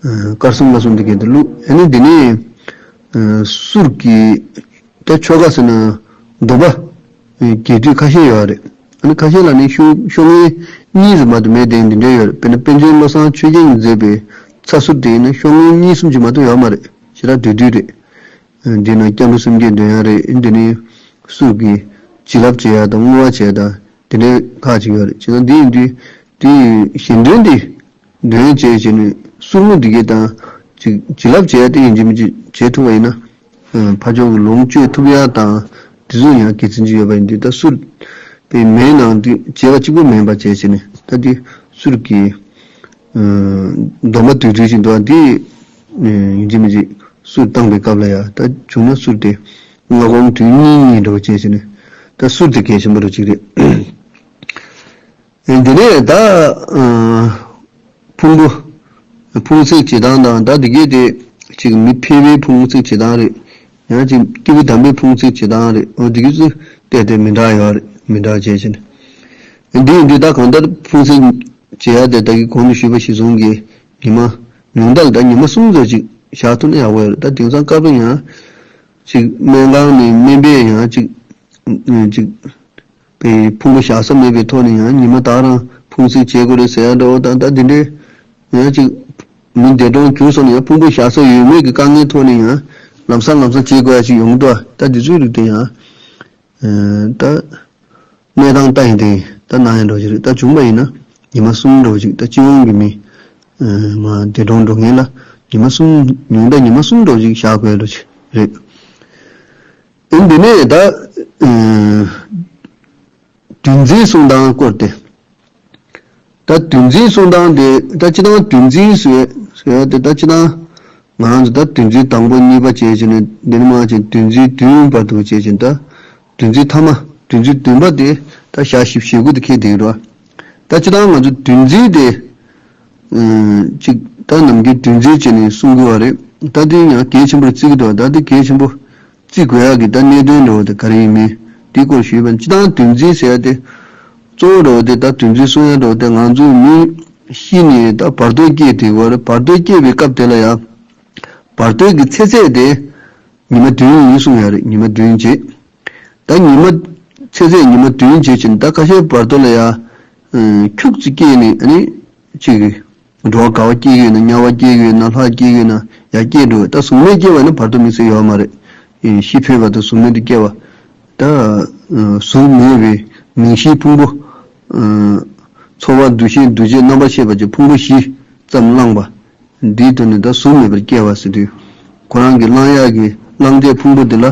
ཨ། དཀར་གསུམ་ལ་གསུམ་དེ་གའི་དེ་བླུག་ཨ་ནི་དེ་ནས། ཨ། གསུར་གྱི། ད་ཆོ་ག་ཟེར་ན། སྡོམ་པ། ཨ། རྒྱས་བསྡུས་ཁ་ཤས་ཡོད་རེད། ཨ་ནི་ཁ་ཤས་ལ་ནི་ཤོག་ཤོག་ངོས་གཉིས་ཙམ་མ་གཏོགས་མེད་དེ་འདི་འདྲ་ཡོད་རེད། དཔེར་ན་པཎ་ཆེན་བློ་བཟང་ཆོས་རྒྱན་གྱིས་མཛད་པའི་ཚ་གསུར་དེ་ཡིན་ན་ཤོག་ངོས་གཉིས་གསུམ་ཅིག་མ་གཏོགས་ཡོད་མ་རེད། ཞེ་དྲག་བསྡུས་བསྡུས་རེད། འདི་ན་སྐྱབས་འགྲོ་སེམས་བསྐྱེད་འདོན་ཡ་རེད། འདི་ནི་གསུར་གྱི་བྱིན་རླབས་བྱེད་ཡ་དང་བསྔོ་བ་བྱེད་ཡ་དང་དེ་འདྲའི་ཁག་ཅིག་ཡོད་རེད། བྱས་ན་འདི་ཡིན་དུས་དེའི་གཞན་དོན་འདི་འདོན་བྱས་བྱས་ནས་གསུར་བསྔོ་འདི་གའི་དང་ཅིག་བྱིན་རླབས་བྱེད་ཡ་དེ་ཡིན་གཅིག་མིན་གཅིག་བྱེད་ཐུབ་པ་ཡིན་ན། ཕར་ཕྱོགས་ཀྱི་ལོངས་སྤྱོད་ཐུབ་ཡ་དང་དེ་ཚོ་ཡང་དགེ་མཚན་ཅིག་ཡོད་པ་ཡིན་དུས། ད་གསུར་པའི་མེའི་ནང་དུ་བྱས་པ་གཅིག་པུ་མིན་པ་བྱས་བྱས་ནས། ད་འདི་གསུར་གྱི་སྡོམ་པ་བསྡུས་བསྡུས་ཤིག་འདུག་ཨ། འདི་ཡིན་གཅིག་མིན་གཅིག་གསུར་བཏང་པའི་སྐབས་ལ་ཡ། ད་བྱུང་ན་གསུར་དེ་སྔ་གོང་དུས་གཉིས་གཉིས་འདྲ་བོ་བྱས་བྱས་ནས། ད་གསུར་དེ་གལ་ཆེན་པོ་འདྲ་ཅིག་རེད། ཨེ། འདི་ནས་ད། ཨ། ཕུང་པོ། ཕུང་བསྲེག་བྱེད་སྟངས་དང་། ད་འདི་གས་དེ་ཅིག་མི་ཕལ་པའི་ཕུང་བསྲེག་བྱེད་སྟངས་རེད། ཡང་ཅིག་སྐྱེས་བུ་དམ་པའི་ཕུང་བསྲེག་བྱེད་སྟངས་རེད། འོ་འདི་གས་ཚོ་ཏོག་ཙམ་མི་འདྲ་ཡོད་རེད། མི་འདྲ་བྱས་བྱས་ནས། འདི་ཡིན་དུས་ད་གང་ལྟར་ཕུང་བསྲེག་བྱེད་ཡ་དེ་ད་གིན་གོང་དུ་ཞུས་པ་གཞིར་བཟུང་གིས་ཉི་མ། ཉུང་མཐའ་ལ་ད་ཉི་མ་གསུམ་ཙམ་ཅིག་བཞག་ཐུབ་ན་ཡག་པོ་ཡོད་རེད། ད་དེང་སང་སྐབས་རེ་ཡང་ཅིག་སྨན་ཁང་ནས་སྨན་པས་ཡང་ཅིག་ཅིག་པའི་ཕུང་པོ་བཞག་ས་མེད་པའི་ཐོག་ནས་ཡང་ཉི་མ་ད་རང་ཕུང་བསྲེག་བྱེད་དགོས་རེད་ཟེར་ཡ་འདྲ་བོ་དང་། ད་འདི་འདྲའི་ཡང་ཅིག་མི་འདས་གྲོངས་གྱུར་སོང་ན་ཡང་ཕུང་པོ་བཞག་ས་ཡོད་མེད་ཀྱི་དཀའ་ངལ་ཐོག་ནས་ཡང་ལམ་སང་ལམ་སང་བྱེད་དགོས་ཡ་ཅིག་ཡོང་གི་འདུག་ད་འདི་ཚོའི་རིགས་དེ་ཡང་ད་གནས་སྟངས་ལྟ་ཡིན་དེ་ད་གནང་ཡ་འདྲ་བོ་ཅིག་རེད། ད་བྱུང་པ་ཡིན་ན་ཉི་མ་གསུམ་འདྲ་བོ་ཅིག་ད་སྤྱི་ཡོངས་ཀྱི་མི་མ་འདས་གྲོངས་འགྲོ་མཁན་ལ་ཉི་མ་གསུམ། ཉུང་མཐའ་ཉི་མ་གསུམ་འདྲ་བོ་ཅིག་བཞག་དགོས་ཡ་འདྲ་བོ་ཅིག་རེད། ཨེ། འདི་ནས་ད། ཨེ། བདུན་འཛིན་སྲུང་སྟངས་སྐོར་ཏེ། ད་བདུན་འཛིན་སྲུང་སྟངས་དེ། ད་སྤྱིར་བཏང་བདུན་འཛིན་ཟེར་ཟེར་ཡ་དེ། ད་སྤྱིར་བཏང་ང་རང་ཚོ་ད་བདུན་འཛིན་དང་པོ་གཉིས་པ་བྱས་བྱས་ནས་འདི་ནས་མར་བྱས་བདུན་འཛིན་བདུན་བར་དུ་བྱས་བྱས། ད་བདུན་འཛིན་ཐ་མ། བདུན་འཛིན་བདུན་པ་དེ་ད་ཞག་བཞི་བཅུ་ཞེ་དགུ་དེ་འཁེལ་བསྡད་ཀྱི་རེད་པ། ད་སྤྱིར་བཏང་ང་ཚོ་བདུན་འཛིན་དེ། ཨ། ཅིག་ད་ནམ་རྒྱུན་བདུན་འཛིན་བྱས་ནས་སྲུང་གི་ཡོད་རེད། ད་དེ་ཡང་གལ་ཆེན་པོར་བརྩི་གི་འདུག་ད་དེ་གལ་ཆེན་པོ་བརྩི་དགོས་ཡག་གི་ད་གནད་དོན་འདྲ་བོ་དེ་ག་རེ་ཡིན་མིན་དེའི་སྐོར་ཞུས་པ་ཡིན། སྤྱིར་བཏང་བདུན་འཛིན་ཟེར་ཡ་དེ་གཙོ་བོ་འདྲ་བོ་དེ། ད་བདུན་འཛིན་སྲུང་ཡ་འདྲ་བོ་དེ་ང་ཚོ་མི་ཤི་ནས་ད་བར་དོ་སྐྱེས་དེ་བར། བར་དོ་སྐྱེས་པའི་སྐབས་དེ་ལ་ཡང་བར་དོའི་གི་ཚེ་ཚད་དེ་ཉི་མ་བདུན་ཡིན་གསུངས་ཡོད་རེད། ཉི་མ་བདུན་རྗེས། ད་ཉི་མ། ཚེ་ཚད་ཉི་མ་བདུན་རྗེས་ཕྱིན། ད་ཁ་ཤས་བར་དོ་ལ་ཡ། ཨ། ཁྱུག་ཙམ་སྐྱེས་ནས་ཨ་ནི་ཅིག་འགྲོ་བ་དགའ་བ་སྐྱེ་གི་ཡོད་ན། དམྱལ་བ་སྐྱེ་གི་ཡོད་ན། ལྷ་སྐྱེ་གི་ཡོད་ན་ཡར་སྐྱེ་འགྲོ། ད་གཟུགས་མེད་སྐྱེ་བ་ཡིན་ན་བར་དོ་དམིགས་བསལ་ཡོད་མ་རེད། ཨེ། ཤི་འཕོས་པ་དང་གཟུགས་མེད་དུ་སྐྱེ་བ། ད། ཨ། གཟུགས་མེད་པའི་མིང་བཞིའི་ཕུང་པོ། ཨ། ཚོར་བ་འདུ་ཤེས་འདུ་བྱེད་རྣམ་པར་ཤེས་པ་བཅས་ཕུང་པོ་བཞི་ཙམ་བླངས་པ། འདིའི་དོན་ནི་ད་གཟུགས་མེད་པར་སྐྱེ་བ་ཟེར་དུས། ཁོ་རང་གི་བླང་ཡག་གི་བླང་དོད་ཕུང་པོ་འདི་ལ་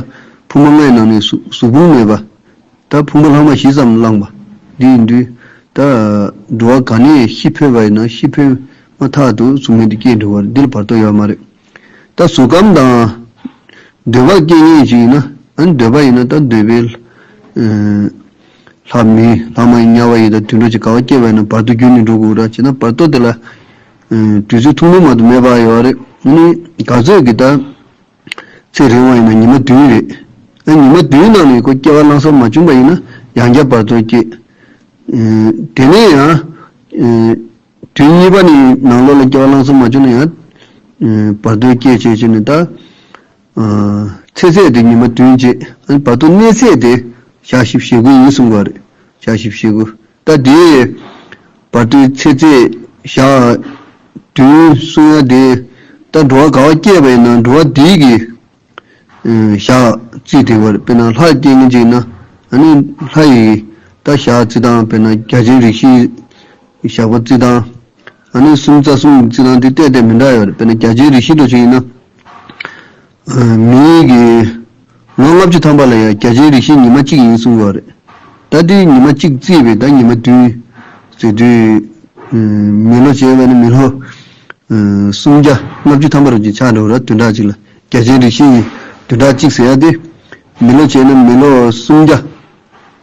ཕུང་པོ་ལྔའི་ནང་ནས་གཟུགས་གཟུགས་ཕུང་མེད་པ། ད་ཕུང་པོ་ལྷག་མ་བཞི་ཙམ་བླངས་པ། འདི་ཡིན་དུས། ད་འགྲོ་བ་ག་ནས་ཤི་འཕོས་པ་ཡིན་ན་ཤི་འཕོས་མ་ཐག་ཏུ་གཟུགས་མེད་དུ་སྐྱེས་འགྲོ་བ་རེད། འདི་ལ་བར་དོ་ཡོད་མ་རེད། ད་གཟུགས་ཁམས་དང་འདོད་པ་སྐྱེ་མཁན་ཞིག་ཡིན་ན། ཨ་ནི་འདོད་པ་ཡིན་ན་ད་འདོད་པའི། ཨ། ལྷ་མི་ལྷ་མ་ཡིན་དམྱལ་བ་ཡིན། ད་དུད་འགྲོ་ཅིག་ག་བ་སྐྱེས་པ་ཡིན་ན་བར་དོ་བརྒྱུད་ནས་འགྲོ་དགོས་ར། བྱས་ན་བར་དོ་དེ་ལ། ཨ། དུས་ཚོད་ཐུང་ཐུང་མ་གཏོགས་མེད་པ་ཡོད་རེད། ཨ་ནི་ག་ཚོད་ཀྱི་ད་ཚེ་རིང་བ་ཡིན་ན་ཉི་མ་བདུན་རེད། ཨ། ཉི་མ་བདུན་ནང་ནས་ཁོ་སྐྱེ་བ་བླང་ས་མ་བྱུང་པ་ཡིན་ན་ཡང་བསྐྱར་བར་དོ་སྐྱེ། ཨ། དེ་ནས་ཡང་། ཨ། དུས་གཉིས་པ་ནས་ནང་ལོགས་ལ་སྐྱེ་བ་བླང་ས་མ་བྱུང་ན་ཡང་། ཨ། བར་དོ་སྐྱེ་བྱས་བྱས་ནས་ད། ཨ། ཚེ་ཚད་དེ་ཉི་མ་བདུན་བྱས། ཨ་ནི་བར་དོ་གནས་ཚད་དེ་ཞག་བཞི་བཅུ་ཞེ་དགུ་ཡིན་གསུང་གི་རེད། ཞག་བཞི་བཅུ་ཞེ་དགུ། ད་དེའི་བར་དོའི་ཚེ་ཚད་ཞག་བདུན་གསུང་ཡ་དེ། ད་འགྲོ་བ་ག་བ་སྐྱེས་པ་ཡིན་ན་འགྲོ་བ་དེའི་གི། ཨ། ཞག་རྩིས་དེ་བར། དཔེར་ན་ལྷ་སྐྱེ་མཁན་ཅིག་ཡིན་ན། ཨ་ནི་ལྷ་ཡི་ད་ཞག་རྩིས་སྟངས། དཔེར་ན་བརྒྱ་བྱིན་རིགས་བཞིའི་ཞག་པོ་རྩིས་སྟངས། ཨ་ནི་སུམ་རྩ་གསུམ་རྩིས་སྟངས་དེ་ཏོག་ཙམ་མི་འདྲ་ཡོད་རེད། དཔེར་ན་བརྒྱ་བྱིན་རིགས་བཞི་འདྲ་ཅིག་ཡིན་ན། ཨ། མིའི་གི་ལོ་ལྔ་བཅུ་ཐམ་པ་ལ་ཡང་བརྒྱ་བྱིན་རིགས་བཞི་ཉི་མ་གཅིག་ཡིན་གསུང་གི་རེད། ད་དེ་ཉི་མ་གཅིག་བརྩིས་པས་ད་ཉི་མ་བདུན་ཟེར་དུས། ཨ། མི་ལོ་བྱས་པ་ནི་མི་ལོ། ཨ། སུམ་བརྒྱ་ལྔ་བཅུ་ཐམ་པ་རུ་ཅིག་ཆགས་འགྲོ་ར། བདུན་ཕྲག་གཅིག་ལ་བརྒྱ་བྱིན་རིགས་བཞི་ཡི་བདུན་ཕྲག་གཅིག་ཟེར་ཡ་དེ། མི་ལོ་བྱས་ན་མི་ལོ་སུམ་བརྒྱ་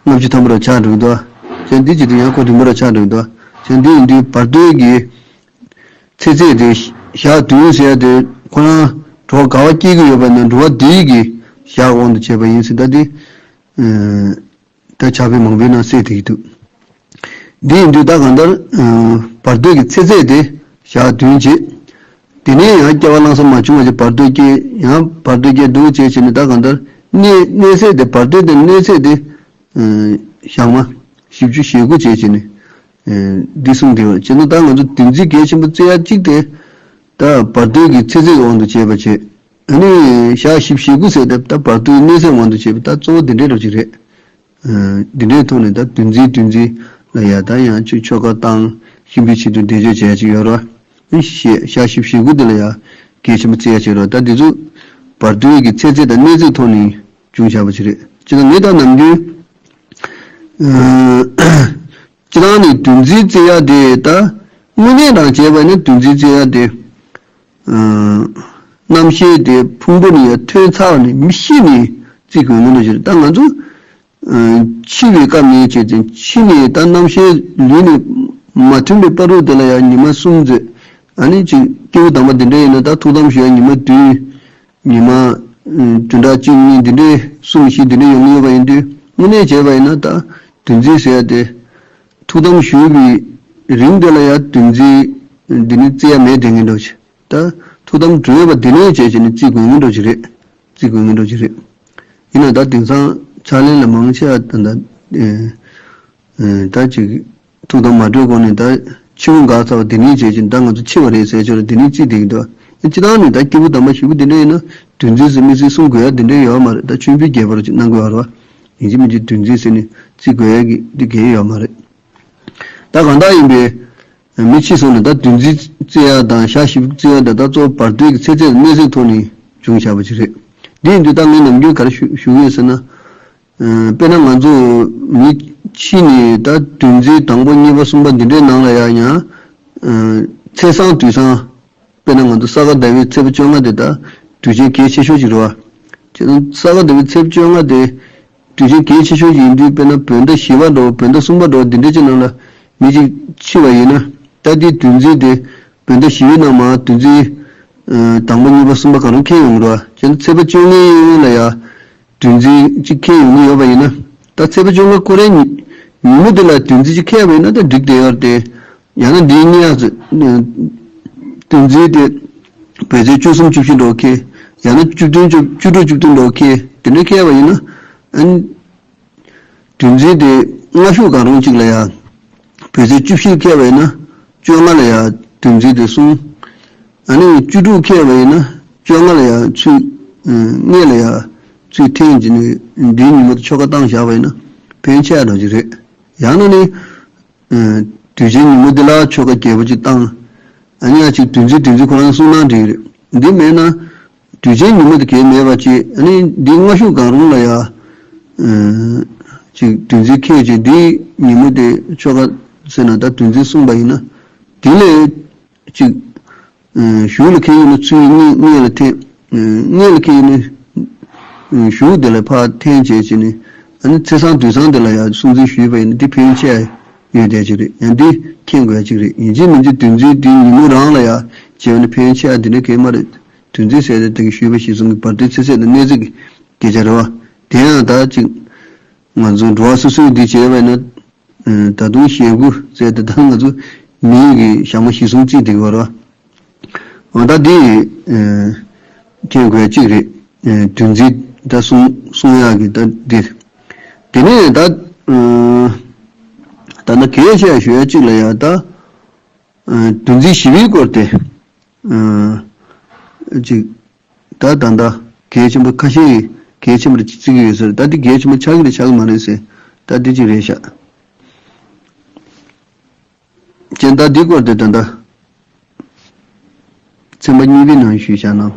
ལྔ་བཅུ་ཐམ་པ་རུ་ཆགས་འགྲོ་གི་འདུག་བྱས་འདི་ཅི་དུས་ཡང་ཁོ་རིང་པོ་རུ་ཆགས་འགྲོ་གི་འདུག་བྱས་འདི་ཡིན་དུས་བར་དོའི་གི་ཚེ་ཚད་དེ་ ཞག་བདུན་ཟེར་ཡ་དེ་ཁོ་རང་འགྲོ་བ་ག་བ་སྐྱེ་གི་ཡོད་པ་ན་འགྲོ་བ་དེའི་གི་ཞག་དབང་དུ་བྱས་པ་ཡིན་ཟེར། ད་དེ་ད་ཕྱག་དཔེ་མང་པོའི་ནང་གསལ་བསྡད་ཀྱི་འདུག་འདི་ཡིན་དུས་ད་གང་ལྟར་བར་དོའི་གི་ཚེ་ཚད་དེ་ཞག་བདུན་བྱེད། དེ་ནས་ཡང་སྐྱེ་བ་བླངས་ས་མ་བྱུང་བ་ཅིག་བར་དོ་སྐྱེ། ཡང་བར་དོ་སྐྱེ་འདུག་བྱས་བྱས་ནས་ད་གང་ལྟར་གནས་གནས་ཚད་དེ་བར་དོ་དེ་གནས་ཚད་དེ་ཞག་མ་བཞི་བཅུ་ཞེ་དགུ་བྱས་བྱས་ནས་འདི་གསུངས་བསྡད་པ་བྱས་ན། ད་ང་ཚོ་བདུན་ཚིགས་གལ་ཆེན་པོ་བརྩི་ཡ་གཅིག་དེ་ད་བར་དོའི་གི་ཚེ་ཚད་དབང་དུ་བྱས་པ་བྱས། ཨ་ནི་ཞག་བཞི་བཅུ་ཞེ་དགུ་ཟེར་དེ་ད་བར་དོའི་གནས་ཚད་དབང་དུ་བྱས་པ་ད་གཙོ་བོ་འདི་འདྲའི་རོ་ཅིག་རེད། འདི་འདྲའི་ཐོག་ནས་ད་བདུན་ཚིགས་བདུན་ཚིགས་ལ་ཡ་ད་ཡང་ཆོ་ཆོ་ག་བཏང་། གཤིན་པོའི་ཆེད་དུ་བཟླས་བརྗོད་བྱེད་ཡ་ཅིག་ཡོད་རེད་བ། ཞེས་ཞག་བཞི་བཅུ་ཞེ་དགུ་འདི་ལ་ཡ་གལ་ཆེན་པོ་བརྩི་ཡ་ཅིག་རེད་བ། ད་འདི་ཚོ་བར་དོའི་གི་ཚེ་ཚད་དང་གནས་ཚད་ཐོག་ནས་བྱུང་བཞག་པ་ཅིག་རེད། ཅེ་ན་ངས་ད་ནམ་རྒྱུན་སྤྱིར་བཏང་ནས་བདུན་ཚིགས་བརྩི་ཡ་དེ་ད་དངོས་གནས་དང་བྱས་པ་ནི་བདུན་ཚིགས་བརྩི་ཡ་དེ་རྣམ་ཤེས་དེ་ཕུང་པོ་ནས་ཡ་ཐོན་ཚར་བ་ནས་མི་ཤི་ནས་བརྩི་དགོས་ངེས་ནོ་ཅིག་རེད། ད་ང་ཚོ། འཆི་བའི་སྐབས་ནས་བྱས་ཏེ་འཆི་ནས་ད་རྣམ་ཤེས་ལུས་ནས་མ་ཐོན་པའི་བར་དུ་དེ་ལ་ཡང་ཉི་མ་གསུམ་ཙམ། ཨ་ནི་ཅིག་སྐྱེས་བུ་དམ་པ་འདི་འདྲ་ཡིན་ན་ད་ཐུགས་དམ་ཞུ་ཡ་ཉི་མ་བདུན། ཉི་མ་བདུན་ཕྲག་གཅིག་གཉིས་འདི་འདྲའི་གསུམ་བཞི་འདི་འདྲ་ཡོང་གི་ཡོད་པ་ཡིན་དུས་དངོས་གནས་བྱས་པ་ཡིན་ན་ད་བདུན་ཚིགས་ཟེར་ཡ་དེ་ཐུགས་དམ་ཞུ་བའི་རིང་དེ་ལ་ཡང་བདུན་ཚིགས་འདི་ནི་བརྩི་ཡ་མེད་དེ་ངེས་འགྲོ་ཆེ། ད་ཐུགས་དམ་གྲོལ་བ་འདི་ནས་བྱས་བྱས་ནས་བརྩི་དགོས་ངེས་འགྲོ་ཆེ་རེད། བརྩི་དགོས་ངེས་འགྲོ་ཆེ་རེད། ཡིན་ན་ད་དེང་སང་ཕྱག་ལེན་ལ་མང་ཆེ་བ་ད་ད་ཨེ་ད་ཅིག་ཐུགས་དམ་མ་གྲོལ་གོང་ནས་ད་འཆི་བ་འགག་ཚར་བ་དེ་ནས་བྱས་ཀྱིན་ད་ང་ཚོ་འཆི་བ་རེད་ཟེར་ཆོག་རེད། དེ་ནས་ཅི་བསྡད་ཀྱི་འདུག་སྤྱི་བཏང་ནས་ད་སྐྱེས་བུ་དམ་པ་ཞིག་པུ་དེ་འདྲ་ཡིན་ན་བདུན་ཚིགས་སུ་མི་ཚིག་གསུང་དགོས་ཡ་དེ་འདྲ་ཡོད་མ་རེད། ད་མཆོད་འབུལ་རྒྱས་པ་རུ་ཅིག་གནང་དགོས་ཡ་རེད་བ། ཡིན་གཅིག་མིན་གཅིག་བདུན་ཚིགས་ཟེར་ནས་བརྩི་དགོས་ཡ་གི་འདི་གལ་ཡོད་མ་རེད། ད་གང་ལྟར་ཡིན་པའི། མི་འཆི་སོང་ནས་ད་བདུན་ཚིགས་བརྩི་ཡ་དང་ཞག་བཞི་བཅུ་བརྩི་ཡ་དེ་ད་གཙོ་བོ་བར་དོའི་གི་ཚེ་ཚད་གནས་ཚད་ཐོག་ནས་བྱུང་བཞག་པ་ཅིག་རེད། འདི་ཡིན་དུས་ད་ངས་ནམ་རྒྱུན་ག་རེ་ཞུ་ཞུ་གི་ཡོད་ཟེར་ན། དཔེར་ན་ང་ཚོ་མི་འཆི་ནས་ད་བདུན་ཚིགས་དང་པོ་གཉིས་པ་གསུམ་པ་འདི་འདྲའི་ནང་ལ་ཡང་ཡང་། ཚེས་བཟང་དུས་བཟང་། དཔེར་ན་ང་ཚོ་ས་ག་ཟླ་བའི་ཚེས་པ་བཅོ་ལྔ་དེ་ད་དུས་ཆེན་གལ་ཆེ་ཤོས་ཅིག་རེད་བ། བྱས་ཙང་ས་ག་ཟླ་བའི་ཚེས་པ་བཅོ་ལྔ་དེ། དུས་ཆེན་གལ་ཆེ་ཤོས་ཡིན་དུས་དཔེར་ན་བོད་ཟླ་བཞི་པ་འགྲོ་བོད་ཟླ་གསུམ་པ་འགྲོ་འདི་འདྲ་ཅིག་ནང་ལ་མི་གཅིག་འཆི་བ་ཡིན་ན་ད་དེའི་བདུན་ཚིགས་དེ་བོད་ཟླ་བཞི་པའི་ནང་མར་བདུན་ཚིགས་དང་པོ་གཉིས་པ་གསུམ་པ་གང་རུང་འཁེལ་ཡོང་གི་རེད་བ། བྱས་ན་ཚེས་པ་བཅོ་ལྔའི་ཡུན་ལ་ཡ་བདུན་ཚིགས་གཅིག་འཁེལ་ཡོང་གི་ཡོད་པ་ཡིན་ན་ད་ཚེས་པ་བཅོ་ལྔ་ཁོ་རའི་ཉི་ཉིན་མོ་དེ་ལ་བདུན་ཚིགས་གཅིག་འཁེལ་བ་ཡིན་ན་ད་འགྲིག་བསྡད་ཡོད་རེད་དེ། ཡང་ན་འདིའི་གཉིས་ཡ་བདུན་ཚིགས་དེ་བོད་ཚེས་བཅུ་གསུམ་བཅུ་བཞི་འགྲོ་ཁེ། ཡང་ན་བཅུ་བདུན་བཅུ་བཅུ་དྲུག་བཅུ་བདུན་འགྲོ་ཁེ། དེ་འདྲ་ཁེལ་བ་ཡིན་ན། ཨན། བདུན་ཚིགས་དེ་སྔ་གཞུག་གང་རུང་གཅིག་ལ་ཡ། བོད་ཚེས་བཅུ་བཞི་ཁེལ་བ་ཡིན་ན། བཅོ་ལྔ་ལ་ཡ་བདུན་ཚིགས་དེ་གསུང་། ཨ་ནི་བཅུ་དྲུག་ཁེལ་བ་ཡིན་ན། བཅོ་ལྔ་ལ་ཡ་ཚུར། ཨ། ལྔ་ལ་ཡ་ཚུར་འཐེན་གྱི་ནི་འདིའི་ཉིན་མོ་དེ་ཆོ་ག་བཏང་བཞག་པ་ཡིན་ན། ཕན་ཆེ་ཡ་འགྲོ་གི་རེད། ཡང་ན་ནི། དུས་ཆེན་ཉིན་མོ་འདི་ལ་ཆོ་ག་རྒྱས་པོ་ཅིག་བཏང་། ཨ་ནི་ཡང་ཅིག་བདུན་ཚིགས་བདུན་ཚིགས་ཁོ་རང་གསུང་གནང་འགྲིག་རེད། འདི་མེད་ན། དུས་ཆེན་ཉིན་མོ་དེ་གས་མེད་པ་ཅིག་ཨ་ནི་འདི་སྔ་གཞུག་གང་རུང་ལ་ཡ། ཅིག་བདུན་ཚིགས་ཁེལ་ཅིག་འདི་ཉིན་མོ་དེ་ཆོ་ག་ཟེར་ན་ད་བདུན་ཚིགས་གསུངས་པ་ཡིན་ན། དེ་ལས། ཅིག་གཞུག་ལ་ཁེལ་ཡོད་ན་ཚུར་ལྔ་ལྔ་ལ་འཐེན། ལྔ་ལ་ཁེལ་ཡོད་ན། གཞུག་དེ་ལ་ཕར་འཐེན་བྱས་བྱས་ནས། ཨ་ནི་ཚེས་བཟང་དུས་བཟང་དེ་ལ་ཡང་སྲུང་བརྩི་ཞུས་པ་ཡིན་ན་འདི་ཕན་ཆེ་ཡོད་བསྡད་ཅིག་རེད། ཡང་འདི་མཁྱེན་དགོས་ཡ་ཅིག་རེད། ཡིན་གཅིག་མིན་གཅིག་བདུན་ཚིགས་འདི་ཉིན་མོ་རང་ལ་ཡང་བྱས་པ་ནི་ཕན་ཆེ་ཡ་འདི་འདྲ་གང་ཡང་མ་རེད། བདུན་ཚིགས་ཟེར་ཏེ་ད་གིན་ཞུས་པ་གཞིར་བཟུང་གི་བར་དོའི་ཚེ་ཚད་དང་གནས་ཚད་ཀྱི་སྐད་ཆ་རེད་བ། དེ་ཡང་ད་ཅིག་ང་ཚོ་འགྲོ་བ་སོ་སོས་འདི་བྱས་པ་ཡིན་ན། ད་དུང་ཞེ་དགུ་ཟེར་ཏེ་ད་ང་ཚོ་མིའི་གི་ཞག་མ་གཞིར་བཟུང་བརྩིས་བསྡད་ཀྱི་ཡོད་རེད་བ། འོ་ད་འདི་མཁྱེན་དགོས་གཅིག་རེད། བདུན་ཚིགས་ད་གསུང་གསུང་ཡག་གི་ད་འདི། དེ་ནས་ད་ད་ལྟ་གལ་ཆེ་ཞུ་ཡ་གཅིག་ལ་ཡ་ད་བདུན་ཚིགས་བཞི་པའི་སྐོར་དེ། ཅིག་ད་ད་ལྟ་གལ་ཆེན་པོ་ཁ་ཤས་གལ་ཆེན་པོ་རེ་བརྩི་གི་ཡོད་ཟེར། ད་འདི་གལ་ཆེན་པོ་ཆགས་ཀྱི་རེད་ཆགས་ཀྱི་མ་རེད་ཟེར། ད་འདི་ཅིག་རེད་ཤག་ཅན་ད་འདི་སྐོར་དེ་ད་ལྟ་ཚན་པ་གཉིས་པའི་ནང་ཞུས་བཞག་ན།